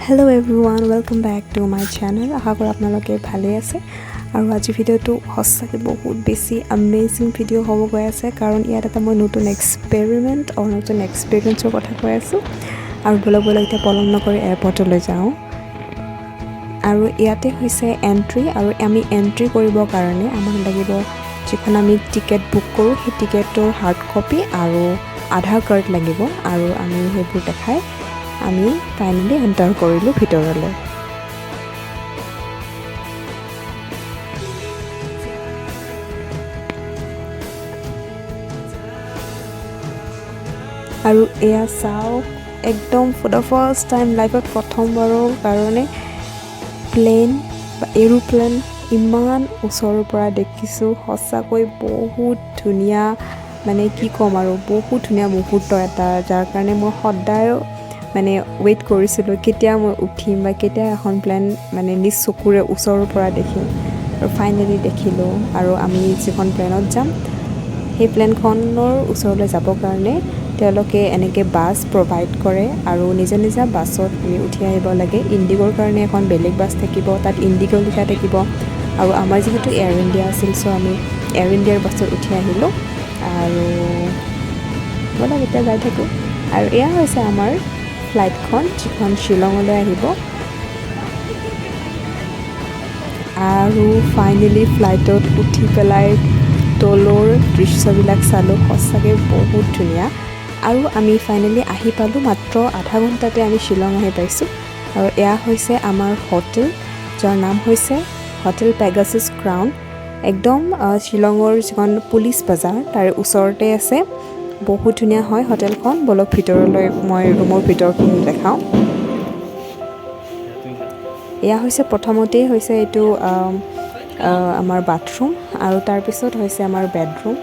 Hello everyone, welcome back to my channel. আশা কৰোঁ আপোনালোকে ভালেই আছে। আৰু আজি ভিডিঅ'টো সঁচাকৈ বহুত বেছি আমেজিং ভিডিঅ' হ'ব গৈ আছে, কাৰণ ইয়াত এটা মই নতুন এক্সপেৰিমেণ্ট আৰু নতুন এক্সপিৰিয়েঞ্চৰ কথা কৈ আছোঁ। আৰু ব'লক ব'লক, এতিয়া পলম নকৰি এয়াৰপৰ্টলৈ যাওঁ। আৰু ইয়াতে হৈছে এণ্ট্ৰি। আৰু আমি এণ্ট্ৰি কৰিবৰ কাৰণে আমাক লাগিব যিখন আমি টিকেট বুক কৰোঁ, সেই টিকেটৰ হাৰ্ড কপি আৰু আধাৰ কাৰ্ড লাগিব। আৰু আমি সেইবোৰ দেখাই আমি ফাইনেলি এণ্টাৰ কৰিলোঁ ভিতৰলৈ। আৰু এয়া চাওক, একদম ফৰ the first time, লাইফত প্ৰথমবাৰৰ কাৰণে প্লেন বা এৰোপ্লেন ইমান ওচৰৰ পৰা দেখিছোঁ। সঁচাকৈ বহুত ধুনীয়া, মানে কি ক'ম আৰু, বহুত ধুনীয়া মুহূৰ্ত এটা, যাৰ কাৰণে মই সদায় মানে ৱেইট কৰিছিলোঁ, কেতিয়া মই উঠিম বা কেতিয়া এখন প্লেন মানে নিজ চকুৰে ওচৰৰ পৰা দেখিম। আৰু ফাইনেলি দেখিলোঁ। আৰু আমি যিখন প্লেনত যাম, সেই প্লেনখনৰ ওচৰলৈ যাবৰ কাৰণে তেওঁলোকে এনেকৈ বাছ প্ৰভাইড কৰে আৰু নিজা নিজা বাছত আমি উঠি আহিব লাগে। ইণ্ডিগ'ৰ কাৰণে এখন বেলেগ বাছ থাকিব, তাত ইণ্ডিগ' লিখা থাকিব। আৰু আমাৰ যিহেতু এয়াৰ ইণ্ডিয়া আছিল, চ' আমি এয়াৰ ইণ্ডিয়াৰ বাছত উঠি আহিলোঁ। আৰু ব'লক, এতিয়া যাই থাকোঁ। আৰু এয়া হৈছে আমাৰ ফ্লাইটখন, যিখন শ্বিলঙলৈ আহিব। আৰু ফাইনেলি ফ্লাইটত উঠি পেলাই তলৰ দৃশ্যবিলাক চালোঁ, সঁচাকৈ বহুত ধুনীয়া। আৰু আমি ফাইনেলি আহি পালোঁ, মাত্ৰ আধা ঘণ্টাতে আমি শ্বিলং আহি পাইছোঁ। আৰু এয়া হৈছে আমাৰ হোটেল, যাৰ নাম হৈছে হোটেল পেগাছাছ ক্ৰাউন। একদম শ্বিলঙৰ যিখন পুলিচ বজাৰ, তাৰ ওচৰতে আছে। বহুত ধুনীয়া হয় হোটেলখন। ব'লক ভিতৰলৈ, মই ৰুমৰ ভিতৰখিনি দেখাওঁ। এয়া হৈছে, প্ৰথমতেই হৈছে এইটো আমাৰ বাথৰুম আৰু তাৰপিছত হৈছে আমাৰ বেডৰুম।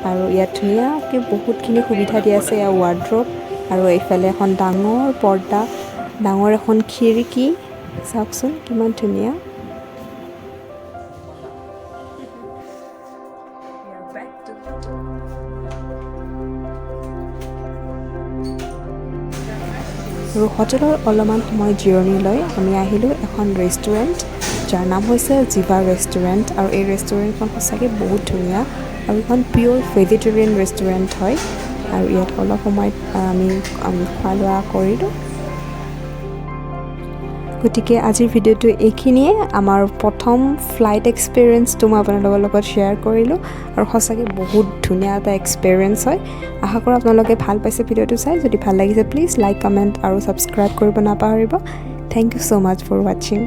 আৰু ইয়াত ধুনীয়াকৈ বহুতখিনি সুবিধা দিয়া আছে। এয়া ৱাৰ্ড্ৰব আৰু এইফালে এখন ডাঙৰ পৰ্দা, ডাঙৰ এখন খিৰিকী। চাওকচোন কিমান ধুনীয়া। We are back to আৰু হোটেলত অলপমান সময় জিৰণি লৈ আমি আহিলোঁ এখন ৰেষ্টুৰেণ্ট, যাৰ নাম হৈছে জিভা ৰেষ্টুৰেণ্ট। আৰু এই ৰেষ্টুৰেণ্টখন সঁচাকৈ বহুত ধুনীয়া আৰু এইখন পিয়'ৰ ভেজিটেৰিয়ান ৰেষ্টুৰেণ্ট হয়। আৰু ইয়াত অলপ সময় আমি খোৱা লোৱা কৰিলোঁ। গতিকে আজিৰ ভিডিঅ'টো এইখিনিয়ে। আমাৰ প্ৰথম ফ্লাইট এক্সপিৰিয়েঞ্চটো মই আপোনালোকৰ লগত শ্বেয়াৰ কৰিলোঁ আৰু সঁচাকৈ বহুত ধুনীয়া এটা এক্সপিৰিয়েঞ্চ হয়। আশা কৰোঁ আপোনালোকে ভাল পাইছে ভিডিঅ'টো চাই। যদি ভাল লাগিছে, প্লিজ লাইক, কমেণ্ট আৰু ছাবস্ক্ৰাইব কৰিব নাপাহৰিব। Thank you so much for watching.